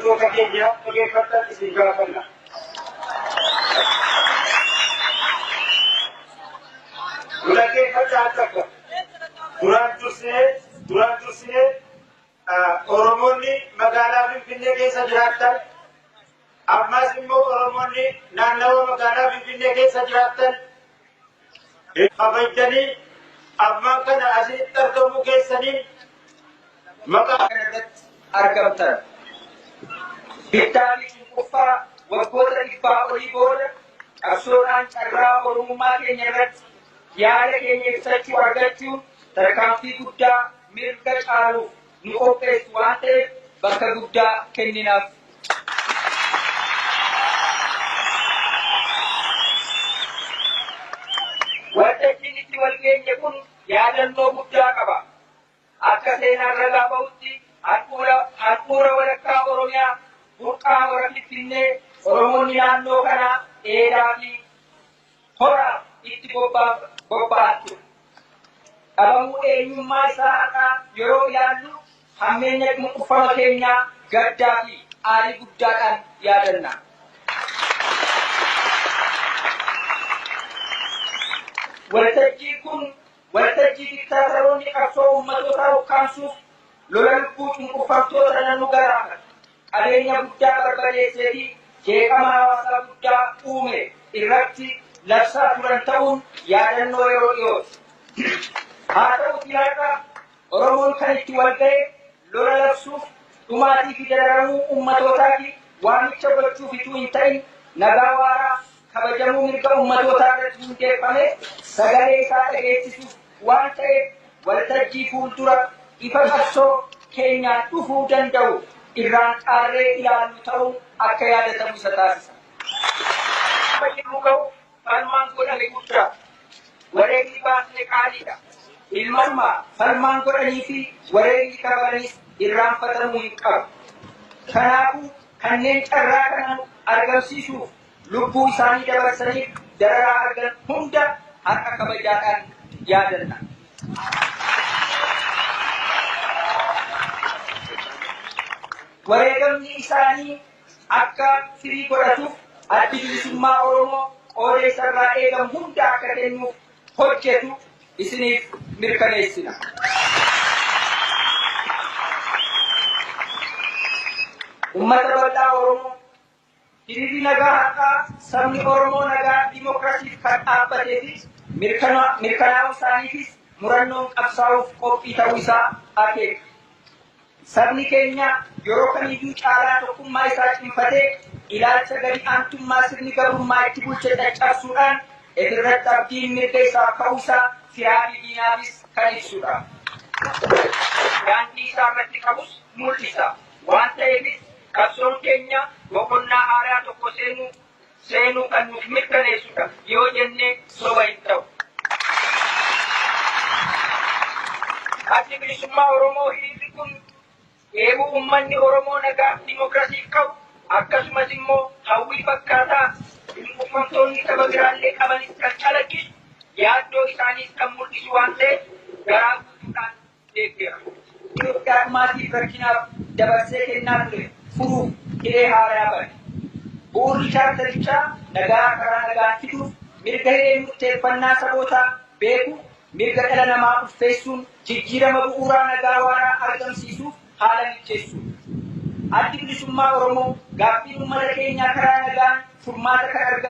Kabajamtoota keenya dhageeffattan isin gaafanna. Nu dhaggeeffadhaa takka. Duraan dursinee Oromoonni magaalaa Finfinnee keessa jiraattan, ammas immoo Oromoonni naannawa magaalaa Finfinnee keessa jiraattan, kabajanii ammaan kana asitti argamuu keessaniin maqaa kana irratti argamtan. Bittaa fi cunqursaa waggoota 100 olii booda qabsoodhaan carraa Oromummaa keenya irratti yaada keenya ibsachuu argachuun tarkaanfii guddaa mirga caaluuf nu qopheessu waan ta'eef bakka guddaa kenninaaf. Waltajjiin itti wal geenye kun yaadannoo guddaa qaba. Akka seenaan ragaa bahutti, handhuura walakkaa Oromiyaa, burqaa hora Finfinnee, Oromoonni naannoo kanaa dheedaa fi horaaf itti bobba'an ture. Dhabamuu eenyummaa isaa har'aa yeroo ilaallu hammeenya cunqurfama keenyaa gaddaa fi aarii guddaadhaan yaadanna. Waltajjiin kun waltajjii diktaataroonni qabsoo uummatootaa ukkaamsuuf lola lubbuu cunqurfamtoota danuu galaafate, qabeenya guddaa barbadeessee fi jeeqama hawaasaa guddaa uume irratti labsaa turan ta'uun yaadannoo yeroo dhiyooti. Haa ta'uti, har'a Oromoon kan itti wal ga'e lola labsuuf, dhumaatii fi dararamuu uummatootaa fi waamicha gochuuf ituu hin ta'in, nagaa waaraa kabajamuu mirga uummatootaa irratti hundeeffame sagalee isaa dhageessisuuf waan ta'eef, waltajjii fuuldura ifa qabsoo keenyaan dhufuu danda'u irraan xaarree ilaallu ta'uun akka yaadatamu isa taasisa. Jirru ga'u falmaan godhame guddaa. Wareegni baasne qaaliidha. Ilmanuma falmaan godhanii fi wareegni kafalanis irraanfatamuu hin qabu. Kanaafuu kanneen carraa kana argamsiisuuf lubbuu isaanii dabarsaniif dararaa argan hunda har'a kabajaadhaan yaadanna. Wareegamni isaanii akka firii godhatuuf Addi Bilisummaa Oromoo qooda isarraa eegamu hunda akka kennuuf hojjetu isiniif mirkaneessina. Ummata bal'aa Oromoo, hiriirri nagaa har'aa sabni Oromoo nagaa dimokiraasiif kan dhaabbatee fi mirkanaa'uu isaaniifis murannoon qabsaa'uuf qophii ta'uu isaa akeeka. Sabni keenya yeroo kamiyyuu caalaa tokkummaa isaa cimfatee, ilaalcha gadi aantummaa sirni gabrummaa itti bulche caccabsuudhaan ifirratti abdiin mirga isaaf ka'uu isaa firaa fi diinaafis kan ibsudha. Daandii isaa irratti qabus mul'isa. Waan ta'eefis qabsoon keenya boqonnaa haaraa tokko seenuu kan nuuf mirkaneessudha yoo jennee soba hin ta'u. Addi Bilisummaa Oromoo hiriirri kun dheebuu uummanni Oromoo nagaa fi dimokiraasiif qabu, akkasumas immoo hawwii fakkaataa cunqurfamtoonni saba biraallee qabanis kan calaqqisu, yaaddoo isaaniis kan mul'isu waan ta'eef garaa guutuudhaan deeggera. Itoophiyaa dhumaatiif rakkinaaf dabarsee kennaa ture furuuf hiree haaraa bane. Bu'uurri chaartarichaa nagaa karaa nagaan fiduuf, mirga hiree murteeffannaa sabootaa beekuu, mirga dhala namaa ulfeessuun jijjiirama bu'uuraa nagaa waaraa argamsiisuuf haala mijeessuudha. Addi Bilisummaa Oromoo gaaffiin uummata keenyaa karaa nagaan furmaata kan argatu